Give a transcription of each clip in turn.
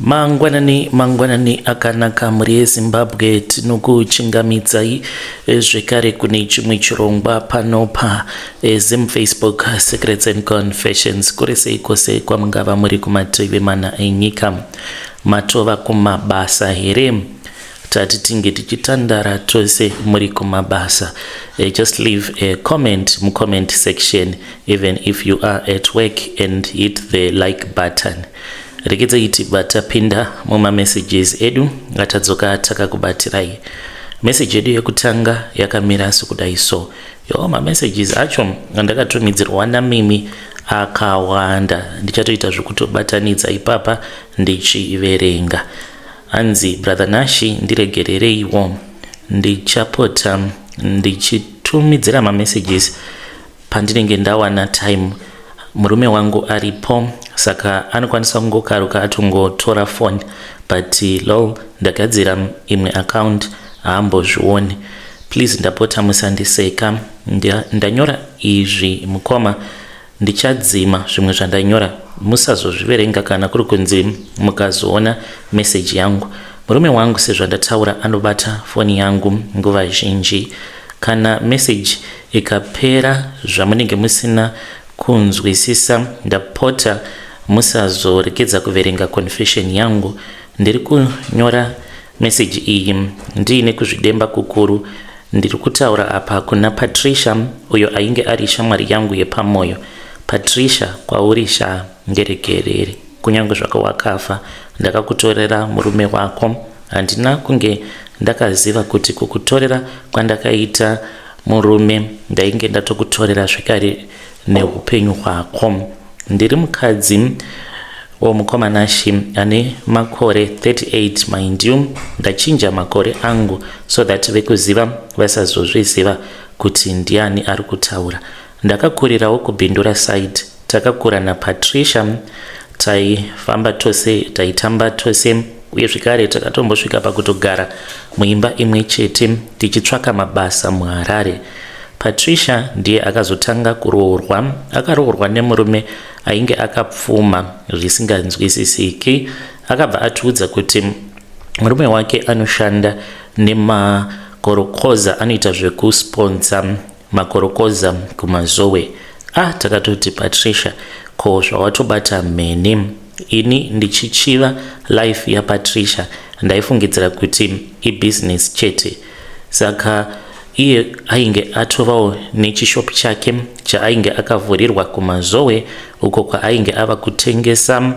Mangwanani mangwanani akanaka mhuri yeZimbabwe tinokuchingamidzai eh, zvekare kune chimwe chirongwa pano pa eh, Zim Facebook Secrets and Confessions kuri sei kwose kwamungava muri kumativi mana enyika matova kumabasa here tati tinge tichitandara tose muri kumabasa eh, just leave a comment mucomment section even if you are at work and hit the like button Regedzai tibva tapinda mumamessages edu atadzoka takakubatirai. Message yedu yekutanga yakamira sekudai so. Yo mamessages acho andakatumidzirwa naMimi akawanda. Ndichatoita zvekutobatanidza ipapa ndichiverenga. Hanzi brother Nashi ndiregerereiwo ndichapota ndichitumidzira mamessages Pandinenge ndawana time murume wangu aripo saka anokwanisa kungokaruka atongotora phone but lol ndagadzira imwe account haambozvioni please ndapota musandiseka ndanyora izvi mukoma ndichadzima zvimwe zvandanyora musazozviverenga kana kuri kunzi mukazoona message yangu murume wangu sezvandataura anobata foni yangu nguva zhinji kana message Ikapera zvamunenge musina kunzwisisa ndapota musazoregedza kuverenga confession yangu. Ndiri kunyora message iyi ndiine kuzvidemba kukuru. Ndiri kutaura apa kuna Patricia uyo ainge ari shamwari yangu yepamoyo. Patricia kwauri shaa ndiregerere. Kunyange zvako wakafa ndakakutorera murume wako. Handina kunge ndakaziva kuti kukutorera kwandakaita murume ndainge ndatokutorera zvekare neupenyu hwako. Ndiri mukadzi womukoma Nashy ane makore 38 mind you ndachinja makore angu so that vekuziva vasazozviziva kuti ndiani ari kutaura. Ndakakurirawo kuBindura side Takakura naPatricia, taifamba tose, taitamba tose uye zvekare takatombosvika pakutogara muimba imwe chete tichitsvaka mabasa muHarare. Patricia ndiye akazotanga kuroorwa. Akaroorwa nemurume ainge akapfuma zvisinganzwisisiki. Akabva atiudza kuti murume wake anoshanda nemakorokoza anoita zvekusponsa Makorokoza kuMazowe. Ah takatoti Patricia ko zvawatobata mheni. Ini ndichichiva life yaPatricia ndaifungidzira kuti ibusiness chete. Saka iye ainge atovawo nechishop chake chaainge akavhurirwa kuMazowe uko kwaainge ava kutengesa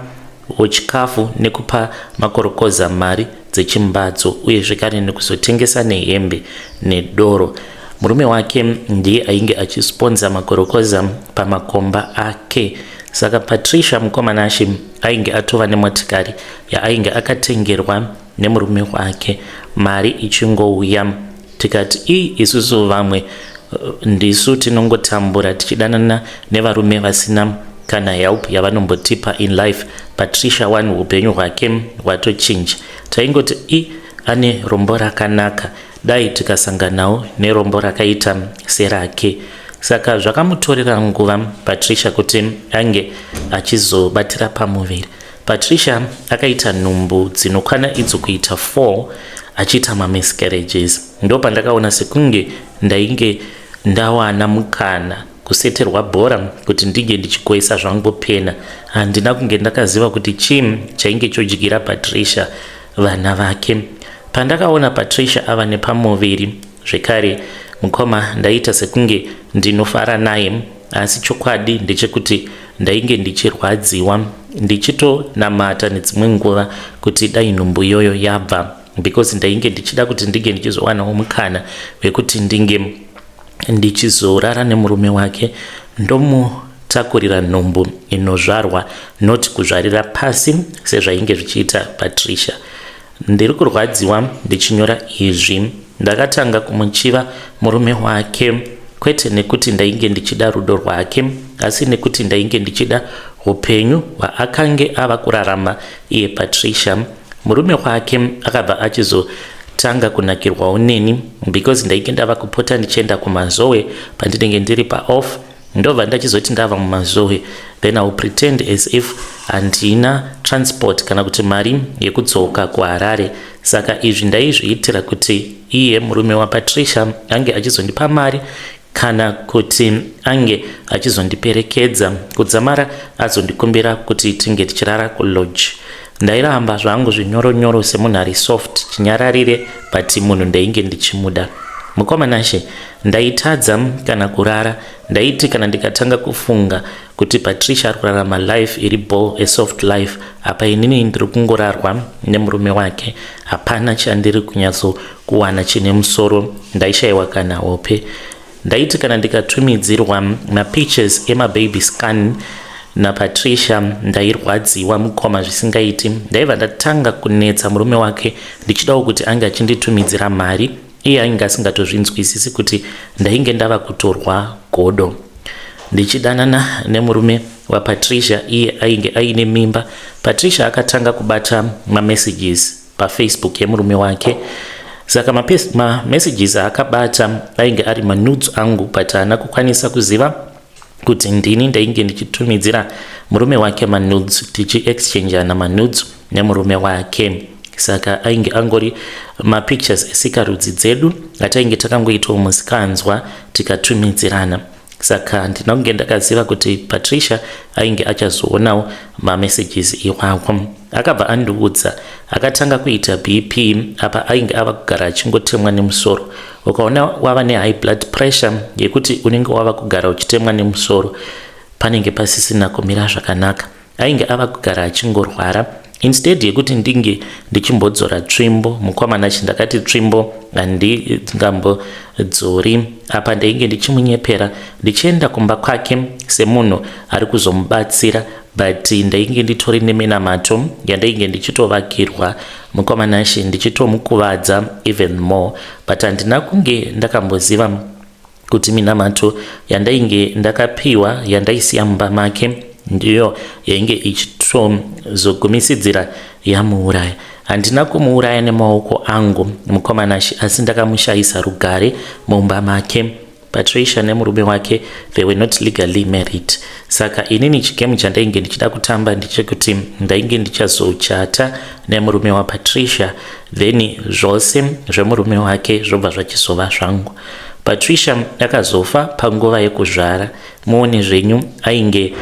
chikafu nekupa makorokoza mari dzechimbadzo uye zvekare nekuzotengesa nehembe nedoro. Murume wake ndiye ainge achisponza makorokoza pamakomba ake. Saka Patricia mukomanashe ainge atova nemotikari yaainge akatengerwa nemurume wake mari ichingouya tikati ii isusu vamwe ndisu tinongotambura tichidanana nevarume vasina kana help yavanombotipa in life Patricia one upenyu hwake hwatochinja taingoti i ane rombo rakanaka dai tikasanganawo nerombo rakaita serake saka zvakamutorera nguva Patricia kuti ange achizobatira pamuviri Patricia akaita nhumbu dzinokwana idzo kuita 4 achiita mamiscarriages. Ndopandakaona sekunge ndainge ndawana mukana kuseterwa bhora kuti ndinge ndichigoisa zvangu pena. Handina kunge ndakaziva kuti chii chainge chodyira Patricia vana vake. Pandakaona Patricia ava nepamuviri zvekare mukoma ndaiita sekunge ndinofara naye asi chokwadi ndechekuti ndainge ndichirwadziwa ndichitonamata nedzimwe nguva kuti dai nhumbu iyoyo yabva because ndainge ndichida kuti ndinge ndichizowanawo mukana wekuti ndinge ndichizorara nemurume wake ndomutakurira nhumbu inozvarwa not kuzvarira pasi sezvainge zvichiita Patricia. Ndiri kurwadziwa ndichinyora izvi. Ndakatanga kumuchiva murume wake kwete nekuti ndainge ndichida rudo rwake asi nekuti ndainge ndichida upenyu hwaakange ava kurarama iye Patricia. Murume wake akabva achizotanga kunakirwawo neni because ndainge ndava kupota ndichienda kumazowe pandinenge ndiri paoff ndobva ndachizoti ndava mumazowe then I will pretend as if Handina transport kana kuti mari yekudzoka kuHarare, saka izvi ndaizviitira kuti iye murume waPatricia ange achizondipa mari kana kuti ange achizondiperekedza kudzamara azondikumbira kuti tinge tichirara kulodge. Ndairamba zvangu zvinyoronyoro semunhu ari soft chinyararire, but munhu ndainge ndichimuda. Mukoma Nashe, ndaitadza kana kurara. Ndaiti kana ndikatanga kufunga kuti Patricia ari kurarama life iri ball, a soft life, apa inini ndiri kungorarwa nemurume wake, hapana chandiri kunyatsokuwana chine musoro, ndaishayiwa kana hope. Ndaiti kana ndikatumidzirwa mapictures emababy scan naPatricia, ndairwadziwa, mukoma, zvisingaiti. Ndaibva ndatanga kunetsa murume wake ndichidawo kuti ange achinditumidzira mari. Iye ainge asingatozvinzwisisi kuti ndainge ndava kutorwa godo. Ndichidanana nemurume waPatricia, iye ainge aine mimba. Patricia akatanga kubata mamessages paFacebook yemurume wake. Saka mamessages aakabata ainge ari manudes angu, but haana kukwanisa kuziva kuti ndini ndainge ndichitumidzira murume wake manudes, tichiexchangeana manudes nemurume wake. Saka ainge angori mapictures esikarudzi dzedu atainge takangoitawo musikanzwa, tikatumidzirana. Saka handina kunge ndakaziva kuti Patricia ainge achazoonawo mamessages iwawo. Akabva andiudza, akatanga kuita BP. Apa ainge ava kugara achingotemwa nemusoro. Ukaona wava nehigh blood pressure yekuti unenge wava kugara uchitemwa nemusoro, panenge pasisina kumira zvakanaka. Ainge ava kugara achingorwara. Instead yekuti ndinge ndichimbodzora tsvimbo, mukoma Nashe, ndakati tsvimbo handingambodzori. Apa ndainge ndichimunyepera, ndichienda kumba kwake semunhu ari kuzomubatsira, but ndainge nditori neminamato yandainge ndichitovakirwa, mukoma Nashe, ndichitomukuvadza even more. But handina kunge ndakamboziva kuti minamato yandainge ndakapiwa, yandaisiya mumba make, ndiyo yainge ichitozogumisidzira yamuuraya. Handina kumuuraya nemaoko angu, mukoma Nashe, asi ndakamushayisa rugare mumba make. Patricia nemurume wake, they were not legally married. Saka inini chigame chandainge ndichida kutamba ndechekuti ndainge ndichazochata nemurume waPatricia, then zvose zvemurume wake zvobva zvachizova zvangu. Patricia akazofa panguva yekuzvara. Muone zvenyu, ainge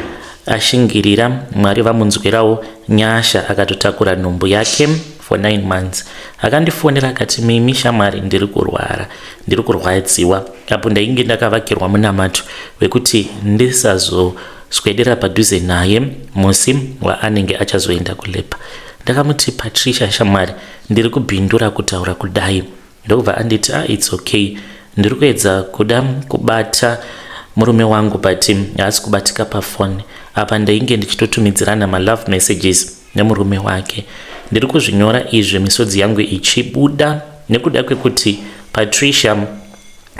ashingirira, Mwari vamunzwirawo nyasha, akatotakura nhumbu yake for 9 months. Akandifonera akati, "Mimi shamwari, ndiri kurwara, ndiri kurwadziwa." Apo ndainge ndakavakirwa munamato wekuti ndisazoswedera padhuze naye musi waanenge achazoenda kulabour. Ndakamuti, "Patricia shamwari, ndiri kubhindura kutaura kudai." Ndokubva anditi, "Ah, it's okay, ndiri kuedza kuda kubata murume wangu, but haasi kubatika pafoni." Apa ndainge ndichitotumidzirana malove messages nemurume wake. Ndiri kuzvinyora izvi misodzi yangu ichibuda nekuda kwekuti Patricia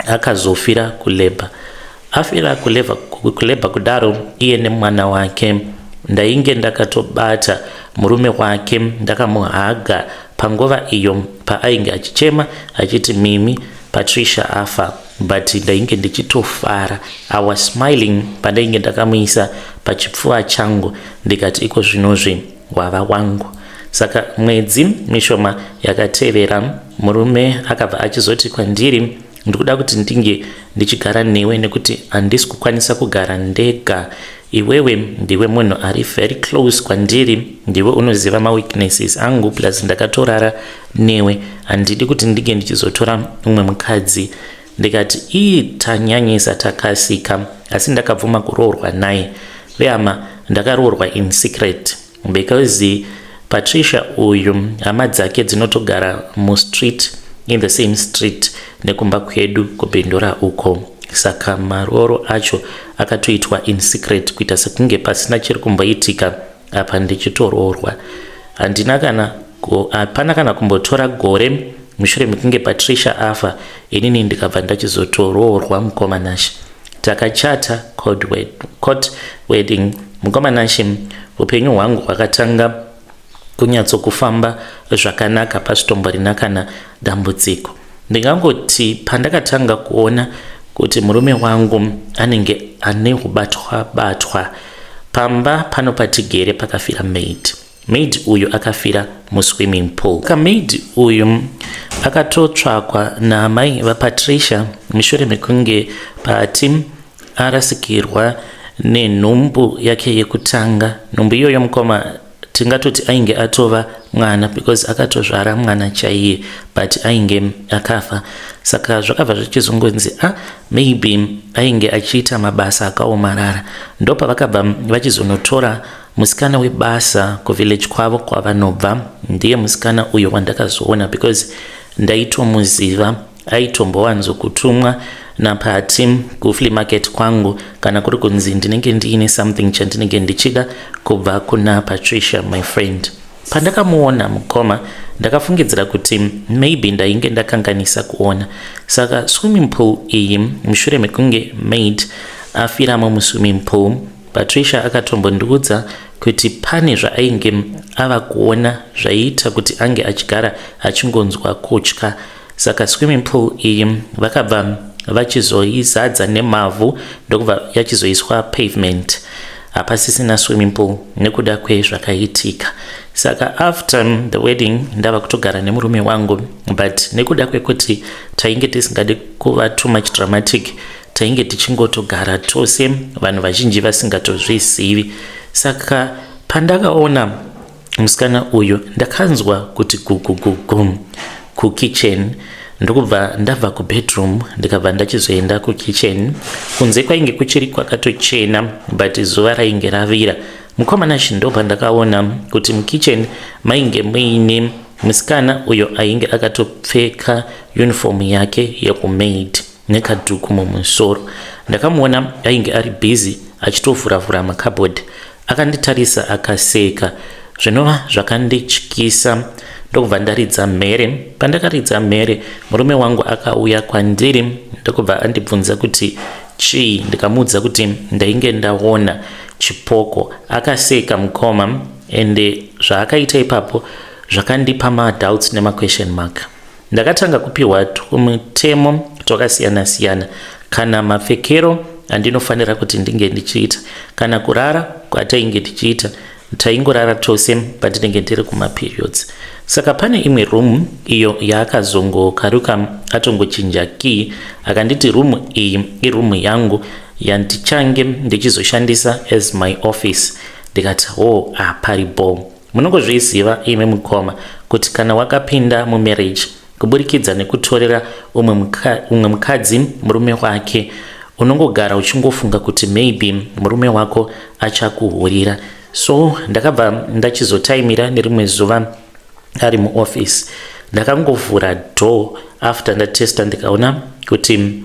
akazofira kulabour. Afira kulabour kudaro iye nemwana wake, ndainge ndakatobata murume wake, ndakamuhaga panguva iyo paainge achichema achiti, "Mimi, Patricia afa," but ndainge ndichitofara. I was smiling pandainge ndakamuisa pachipfuva changu, ndikati, "Iko zvinozvi wava wangu." Saka mwedzi mishoma yakatevera, murume akabva achizoti kwandiri, "Ndikuda kuti ndinge ndichigara newe nekuti handisi kukwanisa kugara ndega. Iwewe ndiwe munhu ari very close kwandiri, ndiwe unoziva maweaknesses angu, plus ndakatorara newe. Handidi kuti ndinge ndichizotora umwe mukadzi." Ndikati, "Ii, tanyanyisa, takasika." Asi ndakabvuma kuroorwa naye. Vehama, ndakaroorwa in secret because Patricia uyu hama dzake dzinotogara mustreet, in the same street nekumba kwedu kuBindura uko. Saka marooro acho akatoitwa in secret, kuita sekunge pasina chiri kumboitika. Apa ndichitoroorwa, handina kana, hapana kana kumbotora gore mushure mekunge Patricia afa, inini ndikabva ndachizotoroorwa. Mukoma Nashe, takachata court wedding. Mukoma Nashe, upenyu hwangu hwakatanga kunyatsokufamba zvakanaka, pasitomborina kana dambudziko. Ndingangoti pandakatanga kuona kuti murume wangu anenge ane ubatwa batwa. Pamba pano patigere pakafira maid. Maid uyu akafira muswimming pool. Ka maid uyu akatotsvakwa naamai vaPatricia mushure mekunge Pati arasikirwa nenhumbu yake yekutanga. Nhumbu iyoyo mukoma tingatoti ainge atova mwana because akatozvara mwana chaiye, but ainge akafa. Saka zvakabva zvichizongonzi, ah, maybe ainge achiita mabasa akaomarara. Ndopavakabva vachizonotora musikana webasa kuvillage kwavo kwavanobva. Ndiye musikana uyo wandakazoona because ndaitomuziva. Aitombowanzokutumwa naPati kuflea market kwangu kana kuri kunzi ndinenge ndiine something chandinenge ndichida kubva kuna Patricia, my friend. Pandakamuona mukoma, ndakafungidzira kuti maybe ndainge ndakanganisa kuona. Saka swimming pool iyi, mushure mekunge maid afiramo muswimming pool, Patricia akatombondiudza kuti pane zvaainge ava kuona zvaiita kuti ange achigara achingonzwa kutya. Saka swimming pool iyi vakabva vachizoizadza nemavhu, ndokubva yachizoiswa pavement. Hapasisina swimming pool nekuda kwezvakaitika. Saka after the wedding ndava kutogara nemurume wangu, but nekuda kwekuti tainge tisingadi kuva too much dramatic, tainge tichingotogara tose, vanhu vazhinji vasingatozvizivi. Saka pandakaona musikana uyu, ndakanzwa kuti gugugugu kukitchen, ndokubva ndabva kubedroom, ndikabva ndachizoenda kukitchen. Kunze kwainge kuchiri kwakatochena, but zuva rainge ravira. Mukomana, ndobva ndakaona kuti mukitchen mainge muine musikana uyo ainge akatopfeka uniform yake yekumaid nekadhuku mumusoro. Ndakamuona ainge ari busy achitovhuravhura makabhodhi. Akanditarisa akaseka, zvinova zvakandityisa, ndokubva ndaridza mhere. Pandakaridza mhere, murume wangu akauya kwandiri, ndokubva andibvunza kuti chii. Ndikamuudza kuti ndainge ndaona chipoko. Akaseka mukoma, ende zvaakaita ipapo zvakandipa madoubts nemaquestion mark. Ndakatanga kupiwa tumutemo twakasiyana-siyana, kana mapfekero andinofanira kuti ndinge ndichiita, kana kurara kwatainge tichiita. Taingorara tose pandinenge ndiri kumaperiods. Saka pane imwe room iyo yaakazongokaruka atongochinja key, akanditi room iyi iroom yangu yandichange ndichizoshandisa as my office. Ndikati, "Oh, aparibo." Munongozviziva imi mukoma kuti kana wakapinda mumarriage kuburikidza nekutorera umwe mukadzi murume wake, unongogara uchingofunga kuti maybe murume wako achakuhurira. So ndakabva ndachizotaimira nerimwe zuva ari muoffice. Ndakangovhura door after ndatesta, ndikaona kuti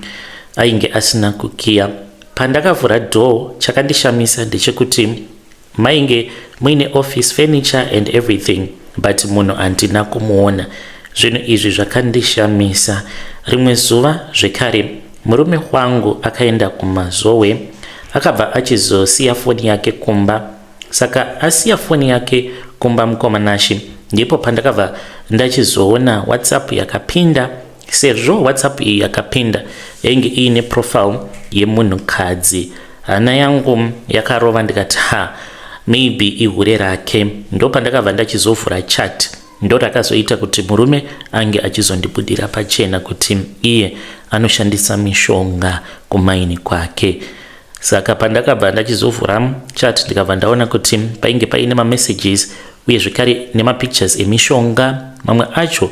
ainge asina kukiya. Pandakavhura door, chakandishamisa ndechekuti mainge muine office furniture and everything, but munhu handina kumuona. Zvinhu izvi zvakandishamisa. Rimwe zuva zvekare murume wangu akaenda kumazowe, akabva achizosiya foni yake kumba. Saka asiya foni yake kumba, mukomanashi, ndipo pandakabva ndachizoona WhatsApp yakapinda. Sezvo WhatsApp iyi yakapinda yainge iine profile yemunhukadzi, hana yangu yakarova. Ndikati, "Ha, maybe ihure rake." Ndo pandakabva ndachizovhura chat. Ndo rakazoita kuti murume ange achizondibudira pachena kuti iye anoshandisa mishonga kumaini kwake. Saka pandakabva ndachizovhura chat, ndikabva ndaona kuti painge paine mamessages uye zvekare nemapictures emishonga. Mamwe acho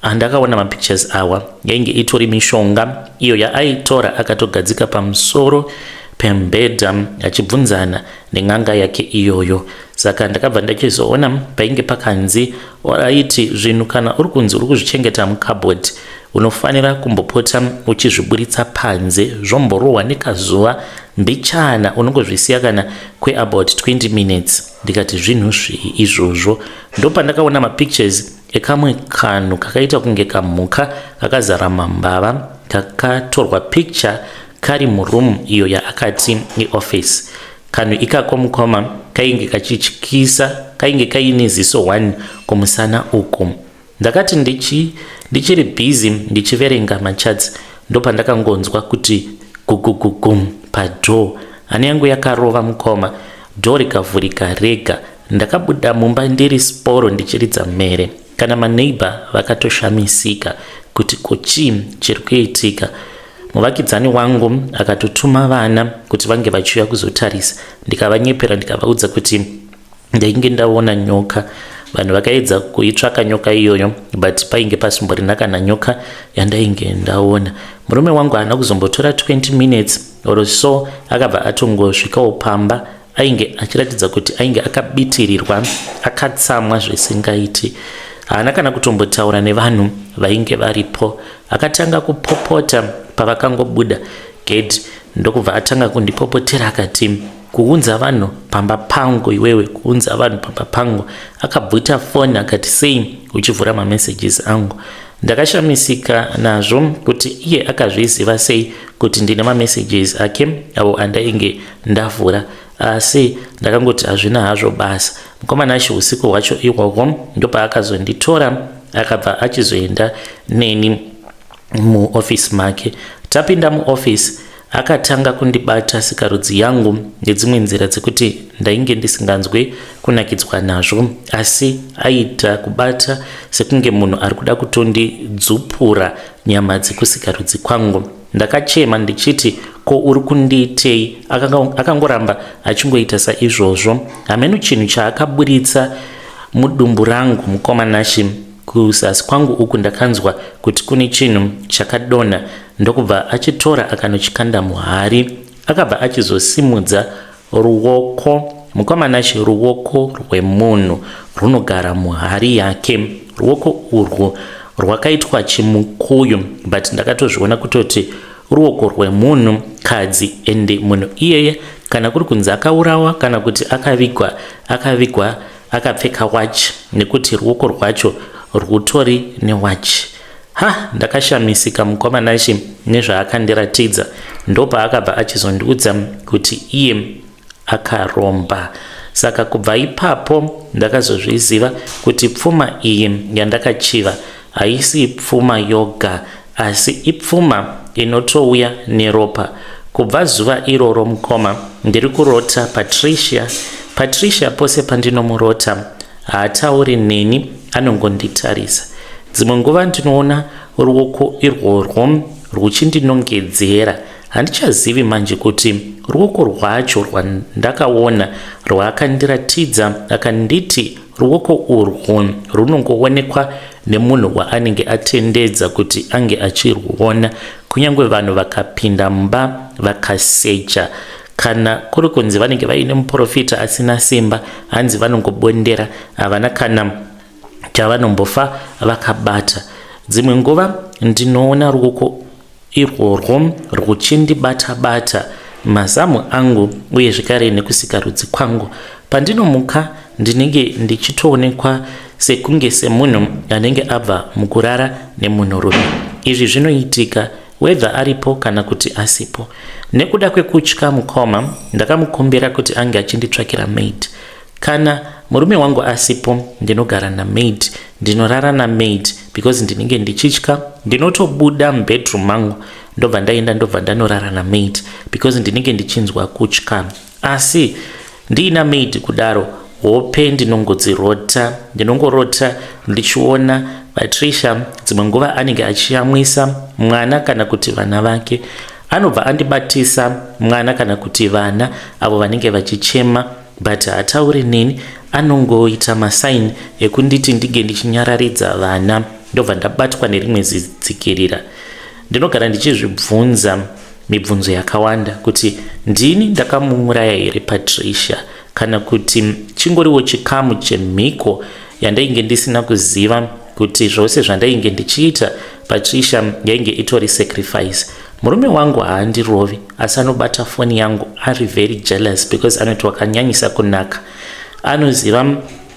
andakaona mapictures awa yainge itori mishonga iyo yaaitora akatogadzika pamusoro pembedha achibvunzana nen'anga yake iyoyo. Saka ndakabva ndachizoona painge pakanzi aiti zvinhu kana uri kunzi uri kuzvichengeta mukabhodhi, unofanira kumbopota uchizviburitsa panze, zvomborohwa nekazuva mbichana, unongozvisiya kana kweabout 20 minutes. Ndikati, "Zvinhu zvii izvozvo?" Ndopandakaona mapictures ekamwe kanhu kakaita kunge kamhuka kakazara mambava, kakatorwa picture kari muroom iyo yaakati ioffice. Kanhu ikako mukoma kainge kachityisa, kainge kaine ziso 1 kumusana uku. Ndakati ndichiri busy ndichiverenga machats, ndopandakangonzwa kuti gugugugu padoor. Hana yangu yakarova mukoma. Door rikavhurika rega. Ndakabuda mumba ndiri sporo ndichiridza mhere. Kana maneighbor vakatoshamisika kuti ko chii chiri kuitika. Muvakidzani wangu akatotuma vana kuti vange vachiuya kuzotarisa. Ndikavanyepera ndikavaudza kuti ndainge ndaona nyoka. Vanhu vakaedza kuitsvaka nyoka iyoyo but painge pasimborina kana nyoka yandainge ndaona. Murume wangu haana kuzombotora 20 minutes or so akabva atongosvikawo pamba ainge achiratidza kuti ainge akabitirirwa akatsamwa zvisingaiti. Haana kana kutombotaura nevanhu vainge varipo. Akatanga kupopota pavakangobuda gate ndokubva atanga kundipopotera akati kuunza vanhu pamba pangu iwewe, kuunza vanhu pamba pangu. Akabvuta foni akati sei uchivhura mamessages angu. Ndakashamisika nazvo kuti iye akazviziva sei kuti ndine mamessages ake avo andainge ndavhura, asi ndakangoti hazvina hazvo basa. Mukomana achi usiku hwacho ihwohwo ndopaakazonditora akabva achizoenda neni muofisi make. Tapinda muofisi akatanga kundibata sikarudzi yangu nedzimwe nzira dzekuti ndainge ndisinganzwe kunakidzwa nazvo, asi aita kubata sekunge munhu ari kuda kutondidzupura nyama dzekusikarudzi kwangu. Ndakachema ndichiti ko uri kundiitei? Akangoramba achingoita saizvozvo. Hameno chinhu chaakaburitsa mudumbu rangu mukoma Nashe. Kuzasi kwangu uku ndakanzwa kuti kune chinhu chakadonha ndokubva achitora akanochikanda muhari. Akabva achizosimudza ruoko mukoma Nashe, ruoko rwemunhu runogara muhari yake. Ruoko urwu rwakaitwa chimukuyu but ndakatozviona kutoti ruoko rwemunhu kadzi, ende munhu iyeye kana kuri kunzi akaurawa kana kuti akavigwa, akavigwa akapfeka watch nekuti ruoko rwacho rwutori newatch. Ha, ndakashamisika mukoma Nashe nezvaakandiratidza. Ndopaakabva achizondiudza kuti iye akaromba. Saka kubva ipapo ndakazozviziva kuti pfuma iyi yandakachiva haisi pfuma yoga, asi ipfuma inotouya neropa. Kubva zuva iroro mukoma, ndiri kurota Patricia. Patricia pose pandinomurota haatauri neni, anongonditarisa. Dzimwe nguva ndinoona ruoko irworwo rwuchindinongedzera. Handichazivi manje kuti ruoko rwacho rwandakaona rwaakandiratidza akanditi ruoko urwu runongoonekwa nemunhu waanenge atendedza kuti ange achirwuona, kunyange vanhu vakapinda mumba vakasecha. Kana kuri kunzi vanenge vaine muprofita asina simba, hanzi vanongobondera, havana kana chavanombofa vakabata. Dzimwe nguva ndinoona ruoko irworwo rwuchindibata bata mazamu angu uye zvekare nekusikarudzi kwangu. Pandinomuka ndinenge ndichitoonekwa sekunge semunhu anenge abva mukurara nemunhurume. Izvi zvinoitika whether aripo kana kuti asipo. Nekuda kwekutya mukoma, ndakamukumbira kuti ange achinditsvakira maid. Kana murume wangu asipo ndinogara namaid, ndinorara namaid because ndinenge ndichitya. Ndinotobuda mubedroom mangu ndobva ndaenda ndobva ndanorara namaid because ndinenge ndichinzwa kutya. Asi ndiina maid kudaro hope ndinongodzirota, ndinongorota ndichiona Patricia. Dzimwe nguva anenge achiyamwisa mwana kana kuti vana vake. Anobva andibatisa mwana kana kuti vana avo vanenge vachichema, but haatauri neni, anongoita masaini ekunditi ndinge ndichinyararidza vana, ndobva ndabatwa nerimwe zidzikirira. Ndinogara ndichizvibvunza mibvunzo yakawanda kuti ndini ndakamuuraya here Patricia, kana kuti chingoriwo chikamu chemhiko yandainge ndisina kuziva kuti zvose zvandainge ndichiita Patricia yainge itori sacrifice. Murume wangu haandirovi, asi anobata foni yangu ari very jealous because anoti wakanyanyisa kunaka. Anoziva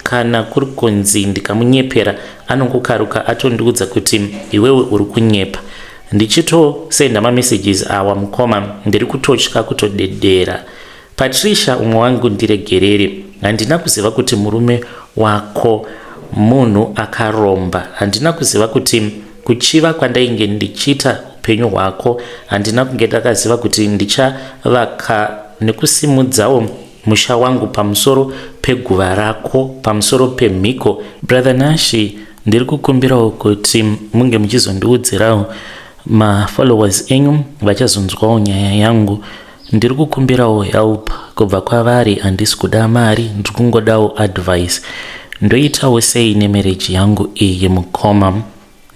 kana kuri kunzi ndikamunyepera anongokaruka atondiudza kuti iwewe uri kunyepa. Ndichitosenda mamessages awa mukoma, ndiri kutotya kutodedera. Patricia umwe wangu ndiregerere, handina kuziva kuti murume wako munhu akaromba. Handina kuziva kuti kuchiva kwandainge ndichiita upenyu hwako, handina kunge ndakaziva kuti ndichavaka nekusimudzawo musha wangu pamusoro peguva rako, pamusoro pemhiko. Brother Nashi, ndiri kukumbirawo kuti munge muchizondiudzirawo mafollowers enyu vachazonzwawo nyaya yangu. Ndiri kukumbirawo help kubva kwavari. Handisi kuda mari, ndiri kungodawo advice. Ndoitawo sei nemarriage yangu iyi, mukoma?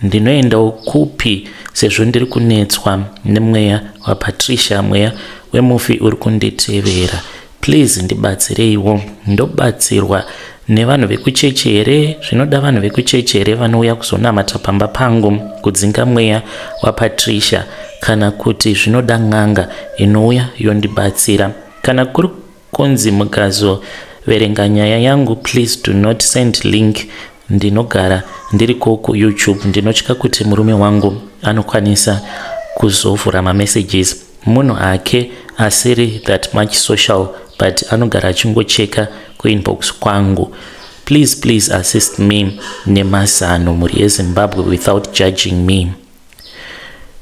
Ndinoendawo kupi sezvo ndiri kunetswa nemweya waPatricia? Mweya wemufi uri kunditevera. Please ndibatsireiwo. Ndobatsirwa nevanhu vekuchechi here? Zvinoda vanhu vekuchechi here vanouya kuzonamata pamba pangu kudzinga mweya waPatricia, kana kuti zvinoda n'anga inouya yondibatsira? Kana kuri kunzi mukazoverenga nyaya yangu, please do not send link. Ndinogara ndiriko kuYouTube. Ndinotya kuti murume wangu anokwanisa kuzovhura mamessages. Munhu ake asiri that much social, but anogara achingocheka kuinbox kwangu. Please, please assist me nemazano, mhuri yeZimbabwe, without judging me.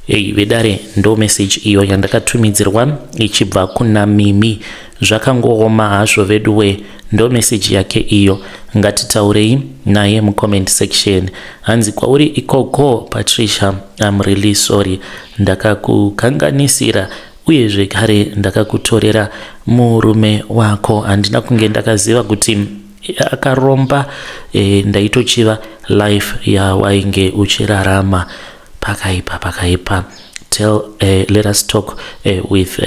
Ei vedare, ndo message iyo yandakatumidzirwa ichibva kuna Mimi. Zvakangooma hazvo veduwe. Ndo message yake iyo. Ngatitaurei naye mucomment section. Hanzi kwauri ikoko, Patricia, I'm really sorry. Ndakakukanganisira uye zvekare ndakakutorera murume wako. Handina kunge ndakaziva kuti akaromba. Ndaitochiva life yawainge uchirarama. Pakaipa, pakaipa. Tell let us talk with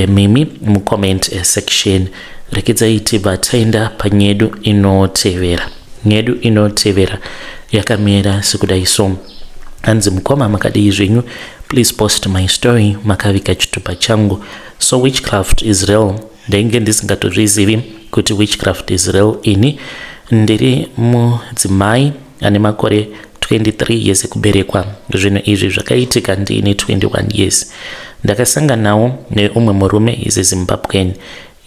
Mimi mucomment section. Rekedzai tibva taenda panyedu inotevera. Nyedu inotevera yakamira sekudai so. Hanzi, "Mukoma, makadii zvenyu? Please post my story. Makaviga chitupa changu. So witchcraft is real. Ndainge ndisingatozvizivi kuti witchcraft is real. Ini ndiri mudzimai ane makore 23 years ekuberekwa. Zvinhu izvi zvakaitika ndiine 21 years. Ndakasanganawo neumwe murume, is a Zimbabwean.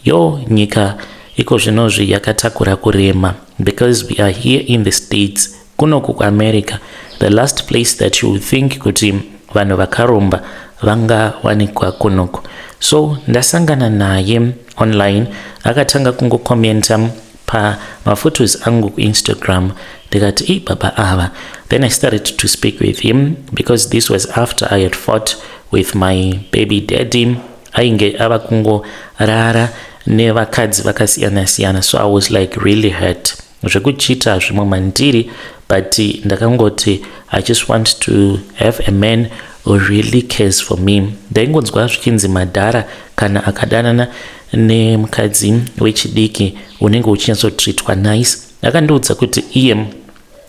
Yo, nyika iko zvinozvi yakatakura kurema, because we are here in the States, kunoku kuAmerica, the last place that you would think kuti vanhu vakaromba vangawanikwa kunoku. So ndasangana naye online. Akatanga kungokomenta pamaphotos angu kuInstagram. Ndikati, 'I baba ava.' Then I started to speak with him, because this was after I had fought with my baby daddy. Ainge ava kungorara nevakadzi vakasiyana-siyana, so I was like really hurt zvekuchiita zvimwe mandiri, but ndakangoti I just want to have a man who really cares for me. Ndaingonzwa zvichinzi madhara kana akadanana nemukadzi wechidiki unenge uchinyatsotreatwa nice. Akandiudza kuti iye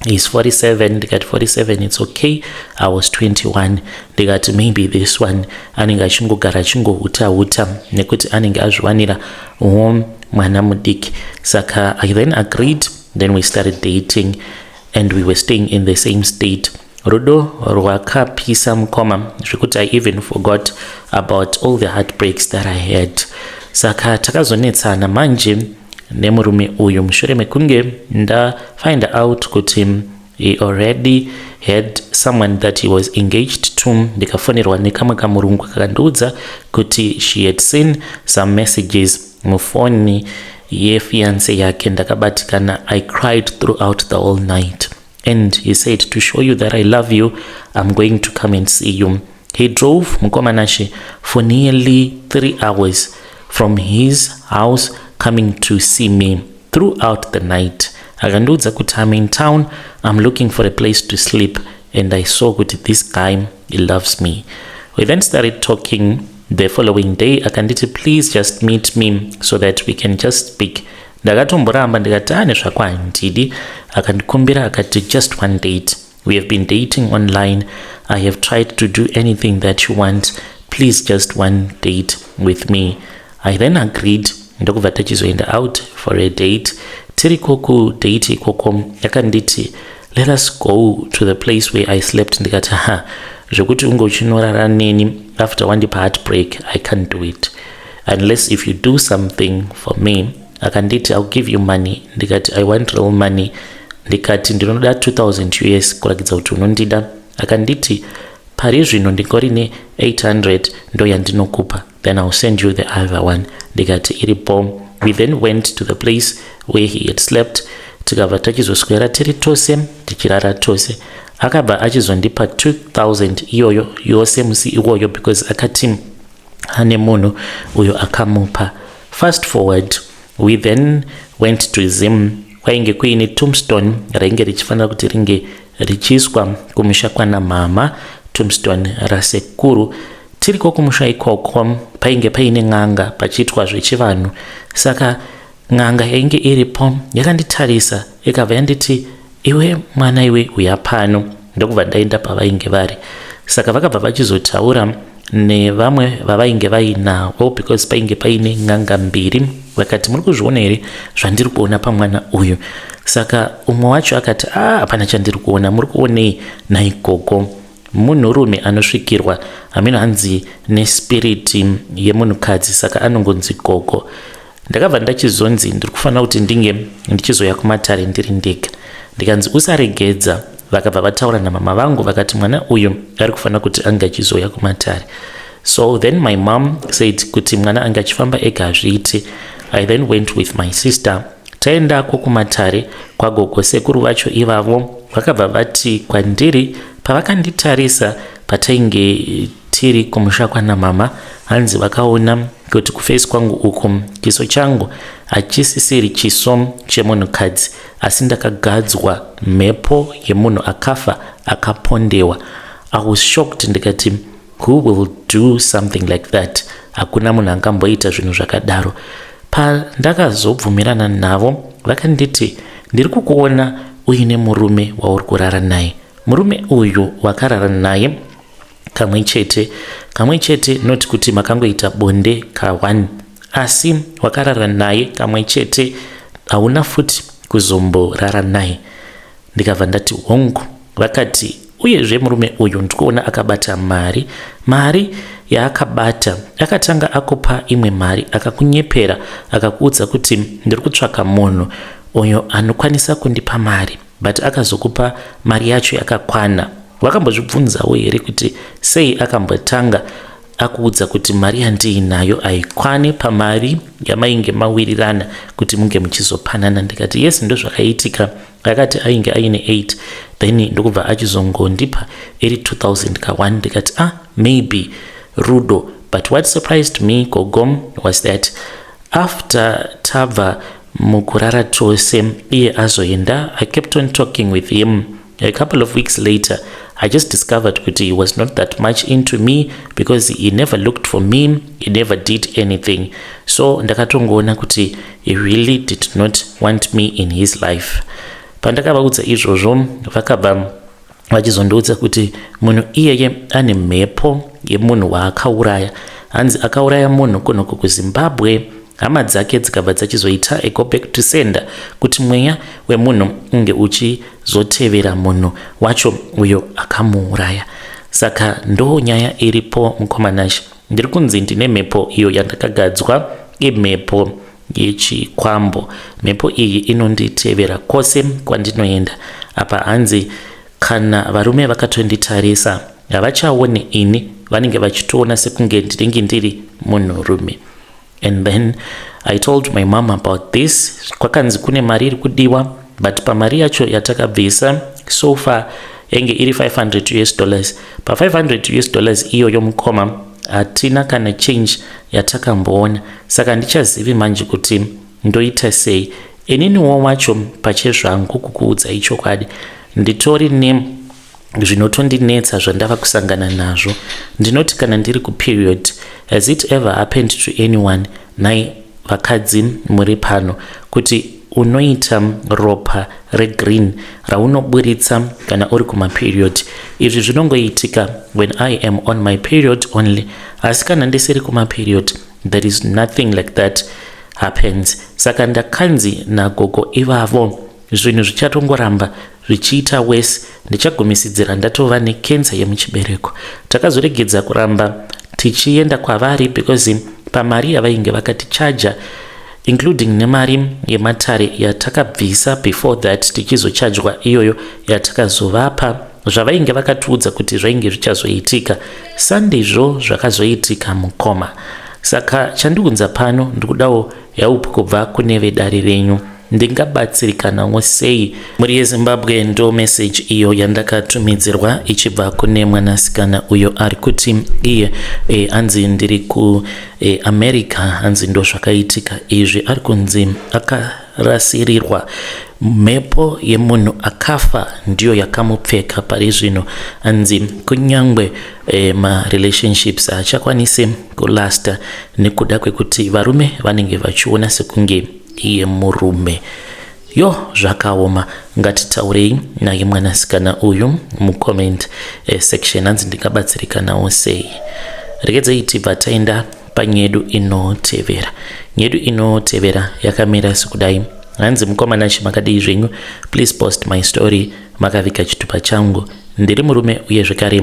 is 47. Ndikati 47, it's okay. I was 21. Ndikati maybe this one anenge achingogara achingohuta-huta nekuti anenge azviwanira wo mwana mudiki. Saka I then agreed. Then we started dating and we were staying in the same state. Rudo rwakapisa, mukoma, zvekuti I even forgot about all the heartbreaks that I had. Saka takazonetsana manje nemurume uyu mushure mekunge ndafind out kuti he already had someone that he was engaged to. Ndikafonerwa nekamwe kamurungu kakandiudza kuti she had seen some messages mufoni yefiance yake. Ndakabatikana. I cried throughout the whole night and he said, 'To show you that I love you, I'm going to come and see you.' He drove, mukoma Nashe, for nearly 3 hours from his house, coming to see me throughout the night. Akandiudza kuti, 'I'm in town. I'm looking for a place to sleep.' And I saw kuti this guy, he loves me. We then started talking the following day. Akanditi, 'Please just meet me so that we can just speak.' Ndakatomboramba, ndikati ane zvako, handidi. Akandikumbira akati, 'Just one date. We have been dating online. I have tried to do anything that you want. Please, just one date with me.' I then agreed. Ndokubva tachizoenda out for a date. Tiriko kudate ikoko, akanditi, 'Let us go to the place where I slept.' Ndikati, 'Ha, zvekuti unge uchinorara neni after wandipa heartbreak, I can't do it unless if you do something for me.' Akanditi, 'I'll give you money.' Ndikati, 'I want real money.' Ndikati, 'Ndinoda 2000 US kurakidza kuti unondida.' Akanditi, 'Pari zvino ndingori ne800, ndo yandinokupa, then I'll send you the other one.' Ndikati, 'Iripo.' We then went to the place where he had slept, tikabva tachizoswera tiri tose, tichirara tose. Akabva achizondipa 2000 iyoyo yose musi iwoyo because akati ane munhu uyo akamupa. Fast forward, we then went to Zim. Kwainge kuine tombstone rainge richifanira kuti ringe richiiswa kumusha kwana mama, tombstone rasekuru. Tiriko kumusha ikoko, painge paine n'anga, pachiitwa zvechivanhu. Saka n'anga yainge iripo yakanditarisa, ikabva yanditi, "Iwe mwana iwe, uya pano." Ndokubva ndaenda pavainge vari. Saka vakabva vachizotaura nevamwe vavainge vainavo because painge paine n'anga mbiri. Vakati, "Muri kuzviona here zvandiri kuona pamwana uyu?" Saka umwe wacho akati, "A, hapana chandiri kuona. Muri kuonei naikoko? Munhurume anosvikirwa, hameno hanzi nespirit yemunhukadzi, saka anongonzi gogo." Ndakabva ndachizonzi ndiri kufanira kuti ndinge ndichizoya kumatare ndiri ndega. Ndikanzi, "Usaregedza." Vakabva vataura namama vangu, vakati mwana uyu ari kufanira kuti ange achizoya kumatare. So then my mom said kuti mwana ange achifamba ega hazviiti. I then went with my sister. Taendako kumatare kwagogo, sekuru vacho ivavo vakabva vati kwandiri, pavakanditarisa patainge tiri kumusha kwanamama, hanzi vakaona kuti kuface kwangu uku, chiso changu hachisisiri chiso chemunhukadzi, asi ndakagadzwa mhepo yemunhu akafa, akapondewa. I was shocked. Ndikati, "Who will do something like that? Hakuna munhu angamboita zvinhu zvakadaro." Pandakazobvumirana navo, vakanditi, "Ndiri kukuona uine murume wauri kurara naye. Murume uyu wakarara naye kamwe chete, kamwe chete, not kuti makangoita bonde ka1, asi wakarara naye kamwe chete, hauna futi kuzomborara naye." Ndikabva ndati, "Hongu." Vakati, "Uyezve murume uyu ndikuona akabata mari. Mari yaakabata, akatanga akupa imwe mari, akakunyepera, akakuudza kuti ndiri kutsvaka munhu uyo anokwanisa kundipa mari, but akazokupa mari yacho yakakwana. Wakambozvibvunzawo here kuti sei akambotanga akuudza kuti mari yandiinayo haikwani pamari yamainge mawirirana kuti munge muchizopanana?" Ndikati, "Yes, ndo zvakaitika. Akati ainge aine 8, then ndokubva achizongondipa iri 2000 ka1." Ndikati, "Ah, maybe rudo." But what surprised me, gogo, was that after tabva mukurara tose, iye azoenda, I kept on talking with him. A couple of weeks later, I just discovered kuti he was not that much into me because he never looked for me, he never did anything. So ndakatongoona kuti he really did not want me in his life. Pandakavaudza izvozvo, vakabva vachizondiudza kuti munhu iyeye ane mhepo yemunhu waakauraya. Hanzi akauraya munhu kunoko kuZimbabwe, hama dzake dzikabva dzachizoita a go back to sender kuti mweya wemunhu unge uchizotevera munhu wacho uyo akamuuraya. Saka ndo nyaya iripo, mukoma Nashe. Ndiri kunzi ndine mhepo iyo yandakagadzwa, imhepo yechikwambo. Mhepo iyi inonditevera kwose kwandinoenda. Apa hanzi kana varume vakatonditarisa, havachaoni ini, vanenge vachitoona sekunge ndinenge ndiri munhurume. And then I told my mom about this. Kwakanzi kune mari iri kudiwa, but pamari yacho yatakabvisa so far yange iri $500. Pa$500 iyoyo, mukoma, hatina kana change yatakamboona. Saka handichazivi manje kuti ndoita sei. Ininiwo wacho pachezvangu, kukuudzai chokwadi, nditori nezvinotondinetsa zvandava kusangana nazvo. Ndinoti kana ndiri kuperiod, has it ever happened to anyone, nai vakadzi muri pano, kuti unoita ropa regreen raunoburitsa kana uri kumaperiod? Izvi zvinongoitika when I am on my period only, asi kana ndisiri kumaperiod, there is nothing like that happens. Saka ndakanzi nagogo ivavo zvinhu zvichatongoramba zvichiita wese, ndichagumisidzira ndatova nekensa yemuchibereko. Takazoregedza kuramba tichienda kwavari because pamari yavainge vakatichaja, including nemari yematare yatakabvisa before that, tichizochajwa iyoyo yatakazovapa, zvavainge vakatiudza kuti zvainge zvichazoitika sandizvo zvakazoitika, mukoma. Saka chandiunza pano ndikudawo help kubva kune vedare renyu. Ndingabatsirikanawo sei? Mhuri yeZimbabwe, ndo message iyo yandakatumidzirwa ichibva kune mwanasikana uyo ari kuti iye anzi ndiri kuAmerica. Hanzi ndo zvakaitika izvi, ari kunzi akarasirirwa mhepo yemunhu akafa, ndiyo yakamupfeka pari zvino. Hanzi kunyangwe marelationships haachakwanisi kulasta nekuda kwekuti varume vanenge vachiona sekunge iye murume. Yo, zvakaoma. Ngatitaurei naye mwanasikana uyu mucomment section. Hanzi ndingabatsirikanawo sei? Regedzei tibva taenda panyedu inotevera. Nyedu inotevera yakamira sekudai. Hanzi, "Mukoma Nashe, makadii zvenyu? Please post my story. Makaviga chitupa changu. Ndiri murume uye zvekare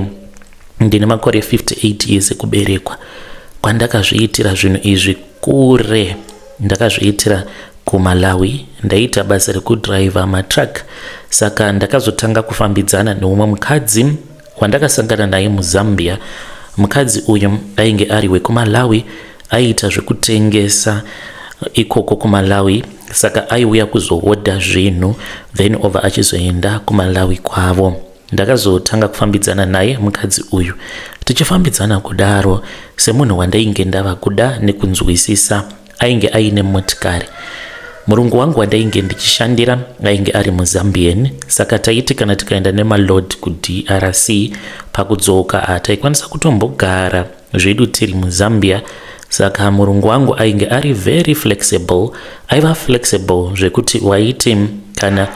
ndine makore 58 years ekuberekwa. Kwandakazviitira zvinhu izvi kure, ndakazviitira kuMalawi. Ndaiita basa rekudhiraivha matruck, saka ndakazotanga kufambidzana neumwe mukadzi wandakasangana naye muZambia. Mukadzi uyu ainge ari wekuMalawi, aiita zvekutengesa ikoko kuMalawi, saka aiuya kuzohodha zvinhu, then obva achizoenda kuMalawi kwavo. Ndakazotanga kufambidzana naye mukadzi uyu. Tichifambidzana kudaro, semunhu wandainge ndava kuda nekunzwisisa, ainge aine motikari. Murungu wangu wandainge ndichishandira ainge ari muZambian, saka taiti kana tikaenda nemaload kuDRC, pakudzoka hataikwanisa kutombogara zvedu tiri muZambia. Saka murungu wangu ainge ari very flexible, aiva flexible zvekuti waiti kana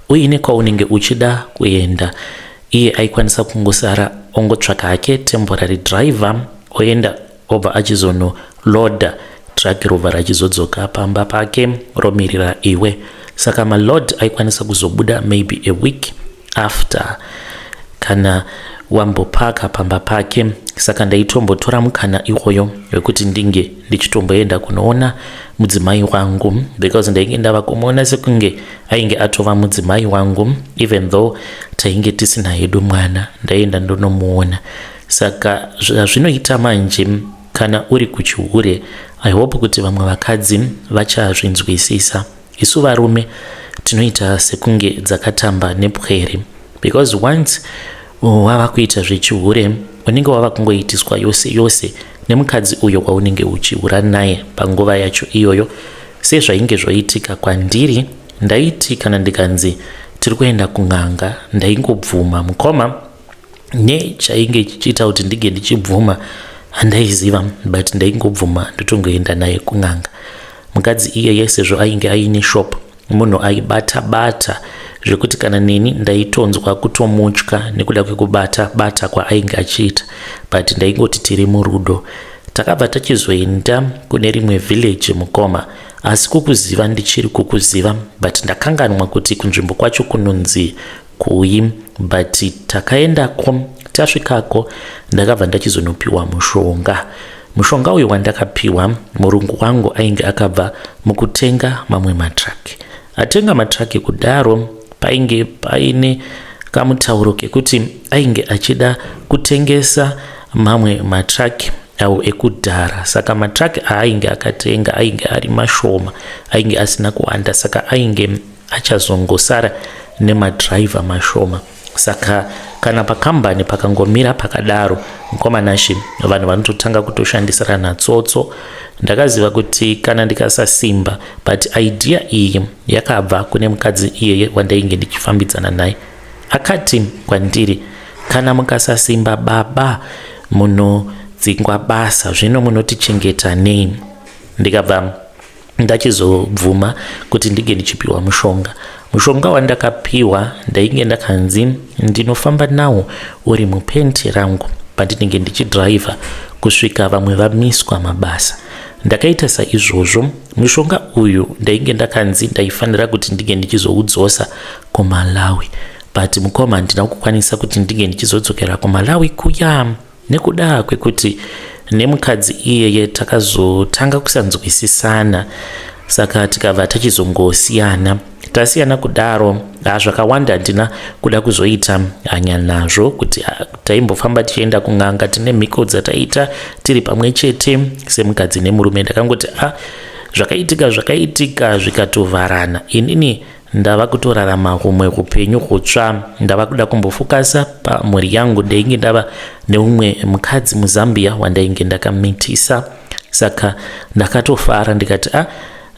uine kwaunenge uchida kuenda, iye aikwanisa kungosara ongotsvaka hake temporary driver, oenda, obva achizonoloadha truck, robva rachizodzoka pamba pake romirira iwe. Saka maload aikwanisa kuzobuda maybe a week after kana wambopaka pamba pake. Saka ndaitombotora mukana iwoyo wekuti ndinge ndichitomboenda kunoona mudzimai wangu, because ndainge ndava kumuona sekunge ainge atova mudzimai wangu, even though tainge tisina hedu mwana. Ndaienda ndonomuona. Saka zvazvinoita manje kana uri kuchihure, I hope kuti vamwe vakadzi vachazvinzwisisa. Isu varume tinoita sekunge dzakatamba nepwere, because once wava kuita zvechihure, unenge wava kungoitiswa yose yose nemukadzi uyo waunenge uchihura naye panguva yacho iyoyo, sezvainge zvoitika kwandiri. Ndaiti kana ndikanzi tiri kuenda kun'anga, ndaingobvuma, mukoma. Nechainge chichiita kuti ndinge ndichibvuma handaiziva, but ndaingobvuma, ndotongoenda naye kun'anga. Mukadzi iyeye, sezvo ainge aine shop, munhu aibata bata zvekuti kana neni ndaitonzwa kutomutya nekuda kwekubata bata kwaainge achiita, but ndaingoti tiri murudo. Takabva tachizoenda kune rimwe village, mukoma, asi kukuziva ndichiri kukuziva, but ndakanganwa kuti kunzvimbo kwacho kunonzi kui. But takaendako. Tasvikako, ndakabva ndachizonopiwa mushonga. Mushonga uyu wandakapiwa, murungu wangu ainge akabva mukutenga mamwe matraki. Atenga matraki kudaro, painge paine kamutauro kekuti ainge achida kutengesa mamwe matraki awo ekudhara. Saka matraki aainge akatenga ainge ari mashoma, ainge asina kuwanda, saka ainge achazongosara nemadhiraivha mashoma. Saka kana pakambani pakangomira pakadaro, mukoma Nashe, vanhu vanototanga kutoshandisirana tsotso. Ndakaziva kuti kana ndikasasimba, but idea iyi yakabva kune mukadzi iyeye wandainge ndichifambidzana naye. Akati kwandiri, "Kana mukasasimba, baba, munodzingwa basa. Zvino munotichengeta nei?" Ndikabva ndachizobvuma kuti ndinge ndichipiwa mushonga. Mushonga wandakapiwa, ndainge ndakanzi ndinofamba nawo uri mupenti rangu pandinenge ndichidhiraivha kusvika vamwe vamiswa mabasa. Ndakaita saizvozvo. Mushonga uyu ndainge ndakanzi ndaifanira kuti ndinge ndichizoudzosa kuMalawi, but mukoma, handina kukwanisa kuti ndinge ndichizodzokera kuMalawi kuya nekuda kwekuti nemukadzi iyeye takazotanga kusanzwisisana, saka tikabva tachizongosiyana. Tasiyana kudaro, zvakawanda handina kuda kuzoita hanya nazvo kuti taimbofamba tichienda kun'anga, tine mhiko dzataita tiri pamwe chete semukadzi nemurume. Ndakangoti a zvakaitika zvakaitika zvikatovharana. Inini ndava kutorarama humwe upenyu hutsva, ndava kuda kumbofokasa pamhuri yangu. Ndainge ndava neumwe mukadzi muZambia wandainge ndakamitisa, saka ndakatofara ndikati a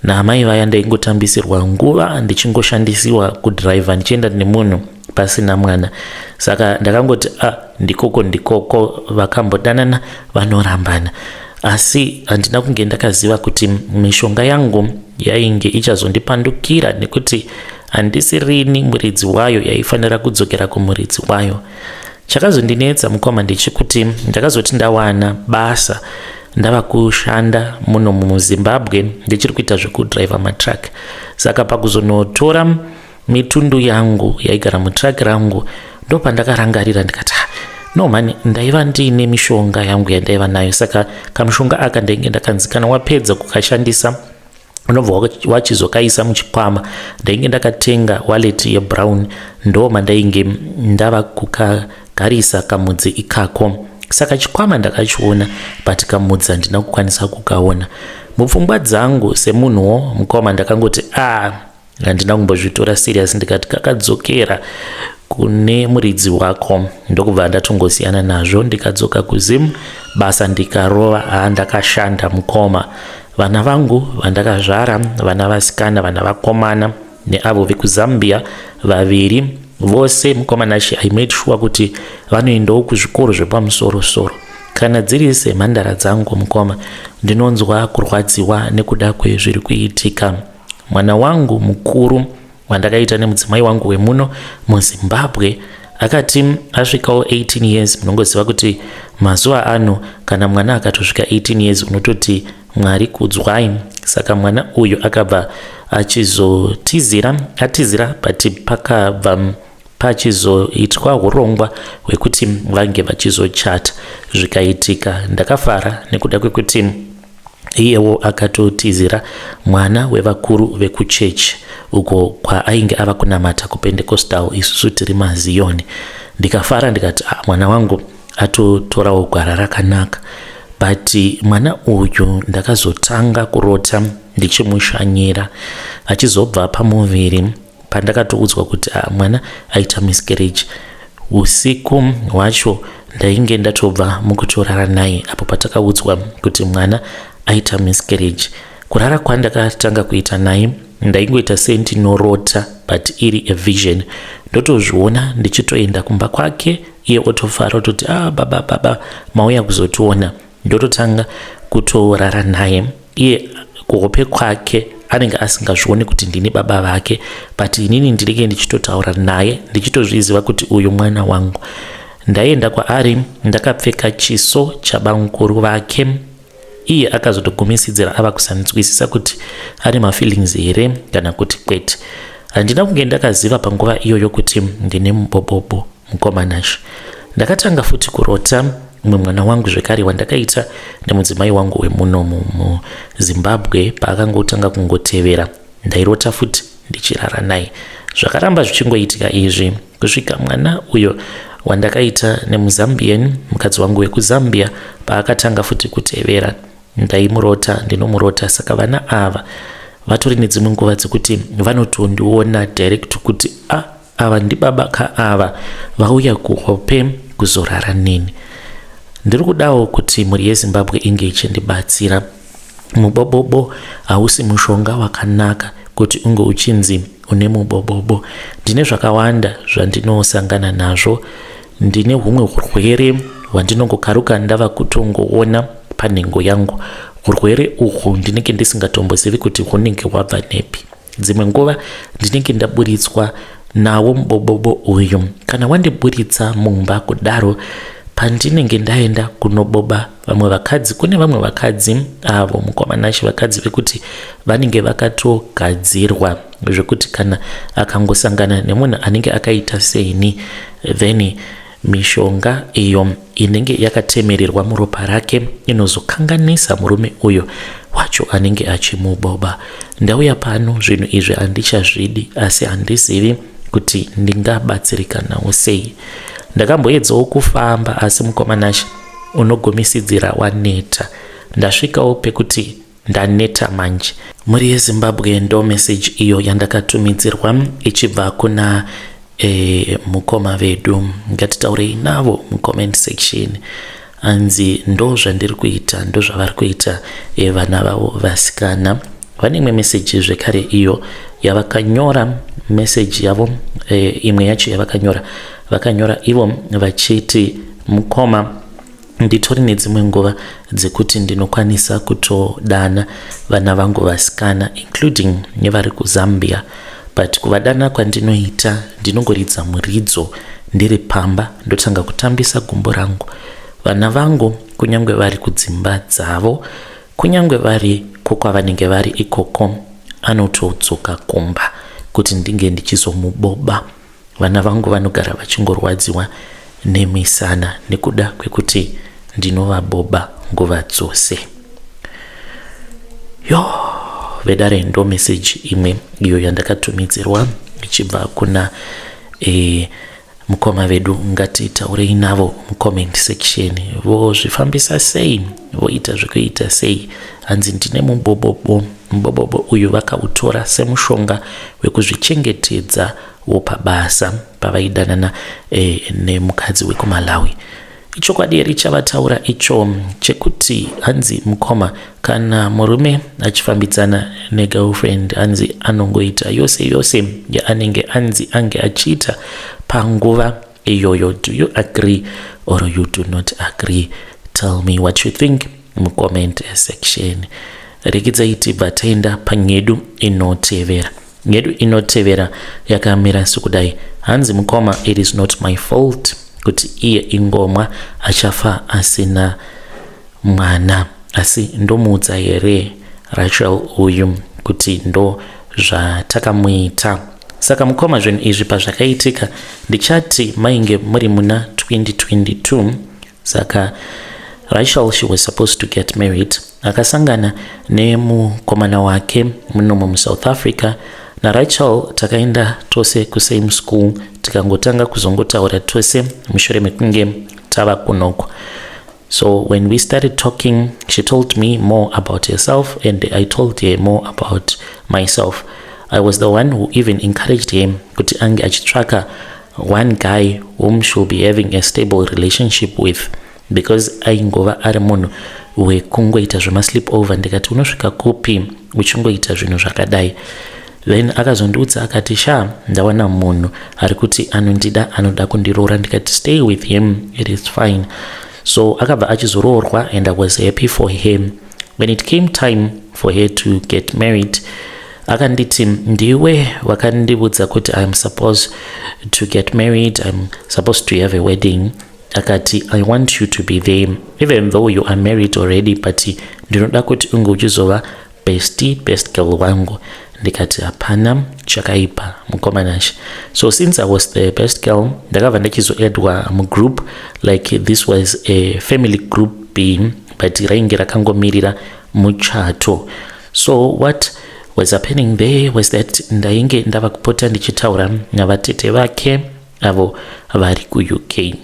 naamai vaya ndaingotambisirwa nguva ndichingoshandisiwa kudhiraivha ndichienda nemunhu pasina mwana. Saka ndakangoti a ndikoko ndikoko, vakambodanana vanorambana. Asi handina kunge ndakaziva kuti mishonga yangu yainge ichazondipandukira, nekuti handisi rini muridzi wayo, yaifanira kudzokera kumuridzi wayo. Chakazondinetsa mukoma ndechekuti ndakazoti ndawana basa, ndava kushanda muno muZimbabwe, ndichiri kuita zvekudhiraivha matruck. Saka pakuzonotora mitundu yangu yaigara mutruck rangu, ndopandakarangarira ndikati, no mani, ndaiva ndiine mishonga yangu yandaiva nayo. Saka kamushonga aka ndainge ndakanzi kana wapedza kukashandisa unobva wachizokaisa muchikwama. Ndainge ndakatenga wallet yebrown, ndo mandainge ndava kukagarisa kamudzi ikako. Saka chikwama ndakachiona, but kamudzi handina kukwanisa kukaona. Mupfungwa dzangu semunhuwo mukoma, ndakangoti a handina kumbozvitora serious, ndikati kakadzokera kune muridzi wako, ndokubva ndatongosiyana nazvo. Ndikadzoka kuZim, basa ndikarova. Haa, ndakashanda mukoma. Vana vangu vandakazvara, vana vasikana, vana vakomana neavo vekuZambia vaviri vose, mukoma Nashe, I made sure kuti vanoendawo kuzvikoro zvepamusorosoro. Kana dziri semhandara dzangu mukoma, ndinonzwa kurwadziwa nekuda kwezviri kuitika. Mwana wangu mukuru wandakaita nemudzimai wangu wemuno muZimbabwe akati asvikawo 18 years. Munongoziva kuti mazuva ano kana mwana akatosvika 18 years unototi Mwari kudzwai. Saka mwana uyu akabva achizotizira, atizira, but pakabva pachizoitwa urongwa hwekuti vange vachizochata, zvikaitika. Ndakafara nekuda kwekuti iyewo akatotizira mwana wevakuru vekuchechi uko kwaainge ava kunamata kuPentecostal, isusu tiri maZiyoni. Ndikafara ndikati, ah, mwana wangu atotorawo gwara rakanaka. But mwana uyu ndakazotanga kurota ndichimushanyira achizobva pamuviri pandakatoudzwa kuti ah, mwana aita miscarriage. Usiku hwacho ndainge ndatobva mukutorara naye apo patakaudzwa kuti mwana aita miscarriage. Kurara kwandakatanga kuita naye, ndaingoita sendinorota, but iri a vision. Ndotozviona ndichitoenda kumba kwake, iye otofara, ototi, ah, baba, baba, mauya kuzotiona. Ndototanga kutorara naye. Iye kuhope kwake anenge asingazvioni kuti ndini baba vake, but inini ndinenge ndichitotaura naye ndichitozviziva kuti uyu mwana wangu. Ndaienda kwaari ndakapfeka chiso chabamukuru vake. Iye akazotogumisidzira ava kusanzwisisa kuti ane mafeelings here kana kuti kwete. Handina kunge ndakaziva panguva iyoyo kuti ndine mubobobo mukoma Nashe. Ndakatanga futi kurota mumwe mwana wangu zvekare wandakaita nemudzimai wangu wemuno muZimbabwe. Paakangotanga kungotevera, ndairota futi ndichirara naye. Zvakaramba zvichingoitika izvi kusvika mwana uyo wandakaita nemuZambian, mukadzi wangu wekuZambia, paakatanga futi kutevera, ndaimurota, ndinomurota. Saka vana ava vatori nedzimwe nguva dzekuti vanotondiona direct kuti a ava ndibaba ka, ava vauya kuhope kuzorara neni. Ndiri kudawo kuti mhuri yeZimbabwe inge ichindibatsira. Mubobobo hausi mushonga wakanaka kuti unge uchinzi une mubobobo. Ndine zvakawanda zvandinosangana nazvo. Ndine humwe urwere hwandinongokaruka ndava kutongoona panhengo yangu. Urwere uhwu ndinenge ndisingatombozivi kuti hunenge hwabva nepi. Dzimwe nguva ndinenge ndaburitswa nawo mubobobo uyu. Kana wandiburitsa mumba kudaro, pandinenge ndaenda kunoboba vamwe vakadzi, kune vamwe vakadzi avo mukoma Nashe, vakadzi vekuti vanenge vakatogadzirwa zvekuti kana akangosangana nemunhu anenge akaita seni, then mishonga iyo inenge yakatemererwa muropa rake inozokanganisa murume uyo. wacho anenge achimuboba. Ndauya pano zvinhu izvi handichazvidi asi handizivi kuti ndingabatsirikanawo sei. Ndakamboedzawo kufamba asi mukoma Nashe unogumisidzira waneta. Ndasvikawo pekuti ndaneta manje. Mhuri yeZimbabwe ndo message iyo yandakatumidzirwa ichibva kuna mukoma vedu. Ngatitaurei navo mucomment section. Hanzi ndo zvandiri kuita, ndo zvavari kuita vana vavo vasikana. Vane imwe message zvekare iyo yavakanyora, message yavo imwe yacho yavakanyora, vakanyora ivo vachiti, "Mukoma, nditori nedzimwe nguva dzekuti ndinokwanisa kutodana vana vangu vasikana, including nevari kuZambia, but kuvadana kwandinoita ndinongoridza muridzo ndiri pamba, ndotanga kutambisa gumbo rangu. Vana vangu kunyange vari kudzimba dzavo, kunyange vari kokwavanenge vari ikoko, anotodzoka kumba kuti ndinge ndichizomuboba. Vana vangu vanogara vachingorwadziwa nemisana nekuda kwekuti ndinovaboba nguva dzose." Yo vedare, ndo message imwe iyo yandakatumidzirwa ichibva kuna mukoma vedu. Ngatitaurei navo mucomment section. Vozvifambisa sei? Voita zvekuita sei? Hanzi ndine mubobobo. Mubobobo uyu vakautora semushonga wekuzvichengetedza wopabasa pavaidanana nemukadzi wekuMalawi. Ichokwadi here chavataura icho chekuti hanzi, mukoma, kana murume achifambidzana negirlfriend, hanzi anongoita yose yose yaanenge anzi ange achiita panguva iyoyo? Do you agree or you do not agree? Tell me what you think mucomment section. Rekidzai tibva taenda panyedu inotevera. Nyedu inotevera yakamira sekudai. Hanzi, "Mukoma, it is not my fault kuti iye ingomwa, achafa asina mwana, asi ndomuudza here Rachel uyu kuti ndo zvatakamuita?" Saka mukoma, zvinhu izvi pazvakaitika, ndichati mainge muri muna 2022. Saka Rachel, she was supposed to get married. Akasangana nemukomana wake munomo muSouth Africa. NaRachel takaenda tose kusame school, tikangotanga kuzongotaura tose mushure mekunge tava kunoko. So when we started talking, she told me more about herself and I told her more about myself. I was the one who even encouraged him kuti ange achitsvaka one guy whom she'll be having a stable relationship with, because aingova ari munhu wekungoita zvemasleep over. Ndikati, "Unosvika kupi uchingoita zvinhu zvakadai?" Then akazondiudza akati, "Sha, ndawana munhu ari kuti anondida, anoda kundiroora." Ndikati, "Stay with him, it is fine." So akabva achizoroorwa and I was happy for him. When it came time for her to get married, akanditi, "Ndiwe wakandiudza kuti I am supposed to get married, I'm supposed to have a wedding." Akati, "I want you to be there even though you are married already, but ndinoda kuti unge uchizova best girl wangu." Ndikati, "Hapana chakaipa, mukoma Nashe." So since I was the best girl, ndakabva ndachizoedwa mugroup, like this was a family group b, but rainge rakangomirira muchato. So what was happening there was that ndainge ndava kupota ndichitaura navatete vake avo vari kuUK.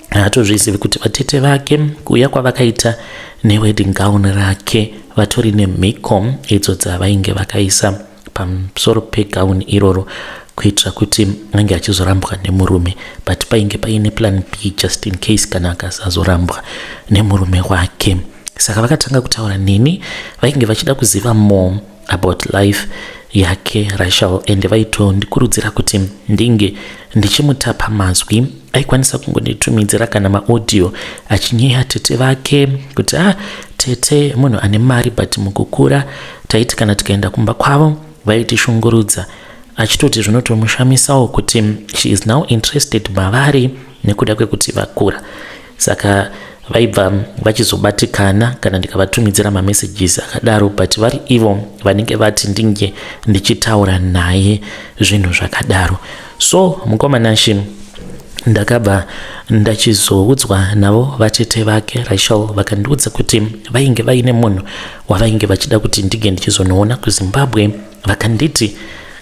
Haatozvizivi kuti vatete vake, kuuya kwavakaita newedding gown rake, vatori nemhiko idzo dzavainge vakaisa pamusoro pegown iroro kuitira kuti ange achizorambwa nemurume, but painge paine plan B just in case kana akasazorambwa nemurume wake. Saka vakatanga kutaura neni, vainge vachida kuziva more about life yake Rachel, and vaitondikurudzira kuti ndinge ndichimutapa mazwi. Aikwanisa kungonditumidzira kana maaudio achinyeya tete vake kuti, "Ah, tete munhu ane mari, but mukukura taiti kana tikaenda kumba kwavo vaitishungurudza," achitoti zvinotomushamisawo kuti she is now interested mavari nekuda kwekuti vakura. Saka vaibva vachizobatikana kana ndikavatumidzira mamessages akadaro, but vari ivo vanenge vati ndinge ndichitaura naye zvinhu zvakadaro. So mukoma Nashe, Ndakabva ndachizoudzwa navo vatete vake Rachel, vakandiudza kuti vainge vaine munhu wavainge vachida kuti ndinge ndichizonoona kuZimbabwe. Vakanditi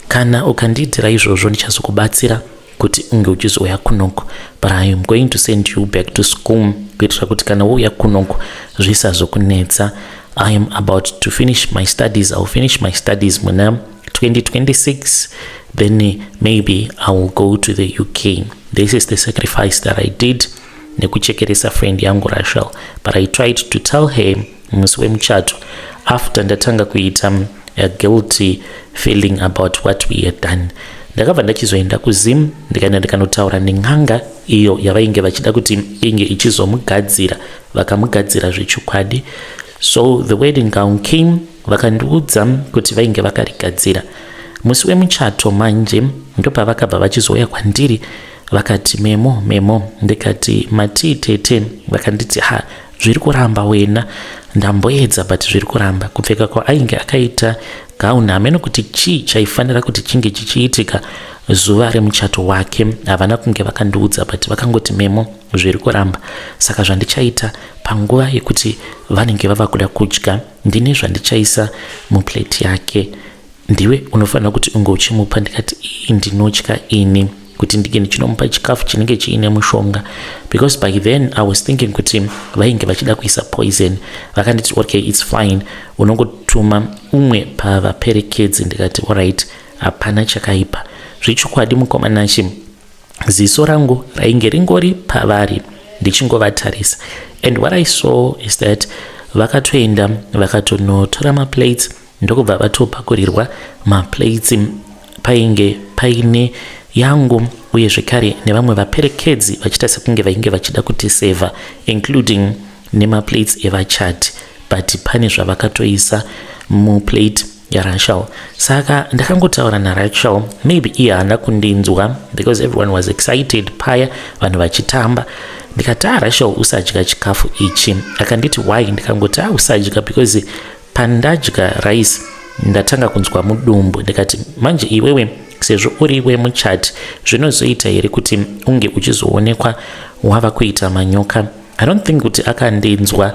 kana ukandiitira izvozvo, ndichazokubatsira kuti unge uchizouya kunoko, but I am going to send you back to school kuitira kuti kana wouya kunoko zvisazokunetsa. I am about to finish my studies. I will finish my studies muna 2026, then maybe I will go to the UK. This is the sacrifice that I did nekuchekeresa friend yangu Rachel, but I tried to tell her musi wemuchato after ndatanga kuita a guilty feeling about what we had done. Ndakabva ndachizoenda kuZim, ndikaenda ndikanotaura nen'anga iyo yavainge vachida kuti inge ichizomugadzira. Vakamugadzira zvechokwadi. So the wedding gown came, vakandiudza kuti vainge vakarigadzira. Musi wemuchato manje ndopavakabva vachizouya kwandiri, vakati, "Memo, Memo." Ndikati, "Matii, tete?" Vakanditi, "Ha, zviri kuramba wena, ndamboedza but zviri kuramba." Kupfeka kwaainge akaita gown, hamene kuti chii chaifanira kuti chinge chichiitika zuva remuchato wake, havana kunge vakandiudza, but vakangoti, "Memo, zviri kuramba. Saka zvandichaita, panguva yekuti vanenge vava kuda kudya, ndine zvandichaisa muplate yake, ndiwe unofanira kuti unge uchimupa." Ndikati, "Ii, ndinotya ini kuti ndinge ndichinomupa chikafu chinenge chiine mushonga," because by then I was thinking kuti vainge vachida kuisa poison. Vakanditi, "Okay, it's fine, unongotuma umwe pavaperekedzi." Ndikati, "Alright, hapana chakaipa." Zvechokwadi, mukomanachi, ziso rangu rainge ringori pavari ndichingovatarisa, and what I saw is that vakatoenda vakatonotora maplates, ndokubva vatopakurirwa maplates. Painge paine yangu uye zvekare nevamwe vaperekedzi vachiita sekunge vainge vachida kutisevha, including nemaplates evachati, but pane zvavakatoisa muplate yaRachel. Saka ndakangotaura naRachel, maybe iye haana kundinzwa because everyone was excited paya, vanhu vachitamba. Ndikati, "A ah, Rachel, usadya chikafu ichi." Akanditi, "Why?" Ndikangoti, "A ah, usadya because pandadya rice ndatanga kunzwa mudumbu." Ndikati, "Manje iwewe, sezvo uri wemuchati, zvinozoita here kuti unge uchizoonekwa wava kuita manyoka?" I don't think kuti akandinzwa,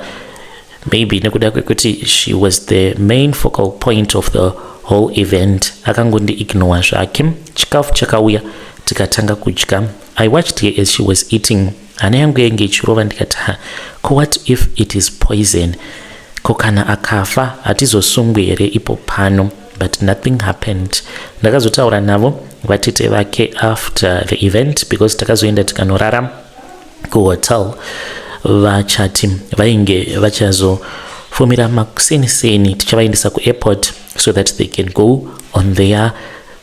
maybe nekuda kwekuti she was the main focal point of the whole event. Akangondiignore zvake. Chikafu chakauya, tikatanga kudya. I watched her as she was eating. Hana yangu yainge ichirova. Ndikati, "Ha, ko what if it is poison? Ko kana akafa, hatizosungwi here ipo pano?" But nothing happened. Ndakazotaura navo vatete vake after the event because takazoenda tikanorara kuhotel. Vachati vainge vachazofumira makuseniseni, tichavaendesa kuairport so that they can go on their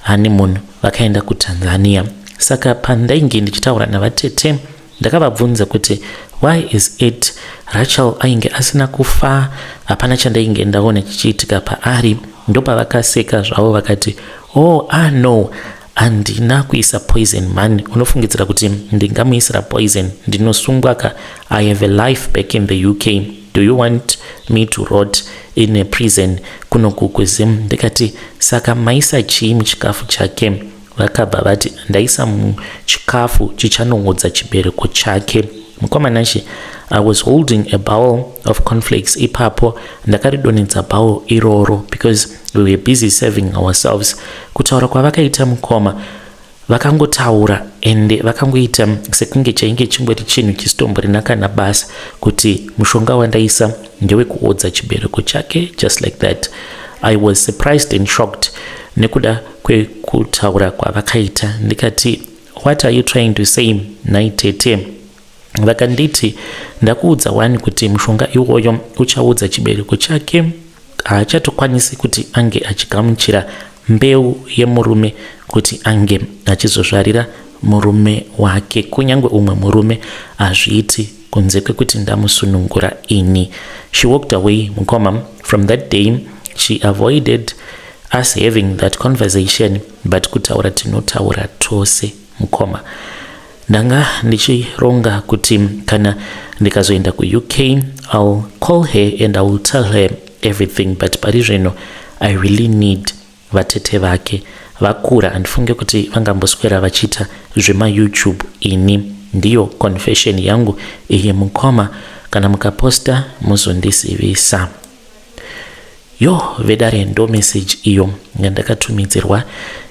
honeymoon. Vakaenda kuTanzania. Saka pandainge ndichitaura navatete, ndakavabvunza kuti why is it Rachel ainge asina kufa? Hapana chandainge ndaona chichiitika paari. Ndopavakaseka zvavo, vakati, "Oh, ah, no, handina kuisa poison man. Unofungidzira kuti ndingamuisira poison? Ndinosungwa ka. I have a life back in the UK. Do you want me to rot in a prison kunoku kuZim?" Ndikati, "Saka maisa chii muchikafu chake?" Vakabva vati, "Ndaisa muchikafu chichanongodza chibereko chake." Mukomanashi, I was holding a bowl of cornflakes ipapo. Ndakaridonedza bowl iroro because we were busy serving ourselves. Kutaura kwavakaita, mukoma, vakangotaura ende vakangoita sekunge chainge chingori chinhu chisitomborina kana basa, kuti mushonga wandaisa ndewekuodza chibereko chake, just like that. I was surprised and shocked nekuda kwekutaura kwavakaita. Ndikati, "What are you trying to say, naitete?" Vakanditi, "Ndakuudza wani kuti mushonga iwoyo uchaudza chibereko chake, haachatokwanisi kuti ange achigamuchira mbeu yemurume kuti ange achizozvarira murume wake. Kunyange umwe murume hazviiti kunze kwekuti ndamusunungura ini." She walked away, mukoma. From that day she avoided us having that conversation, but kutaura tinotaura tose, mukoma. Ndanga ndichironga kuti kana ndikazoenda kuUK, I'll call her and I will tell her everything, but pari zvino I really need vatete vake. Vakura, handifunge kuti vangamboswera vachiita zvemaYouTube ini. Ndiyo confession yangu iyi mukoma, kana mukaposta muzondizivisa. Yo vedare, ndo message iyo yandakatumidzirwa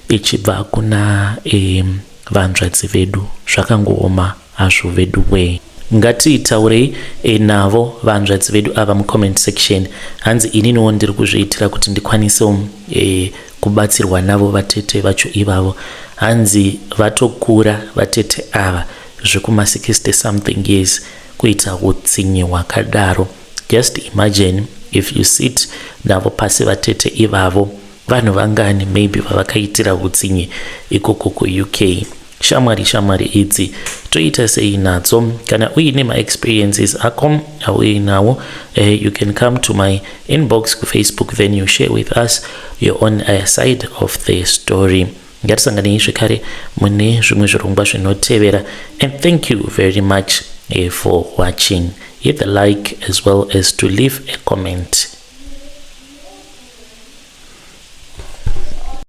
ichibva kuna vanzvadzi vedu. Zvakangooma hazvo vedu wee. Ngatitaurei navo vanzvadzi vedu ava mucomment section. Hanzi ininiwo ndiri kuzviitira kuti ndikwanisewo kubatsirwa navo vatete vacho ivavo. Hanzi vatokura vatete ava zvekuma60 something years, kuita utsinye hwakadaro. Just imagine if you sit navo pasi vatete ivavo, vanhu vangani maybe vavakaitira utsinye ikoko kuUK? Shamwari, shamwari idzi toita sei nadzo? Kana uine maexperiences ako auinawo, you can come to my inbox kuFacebook, then you share with us your own side of the story. Ngatisanganei zvekare mune zvimwe zvirongwa zvinotevera, and thank you very much for watching. Hit the like as well as to leave a comment.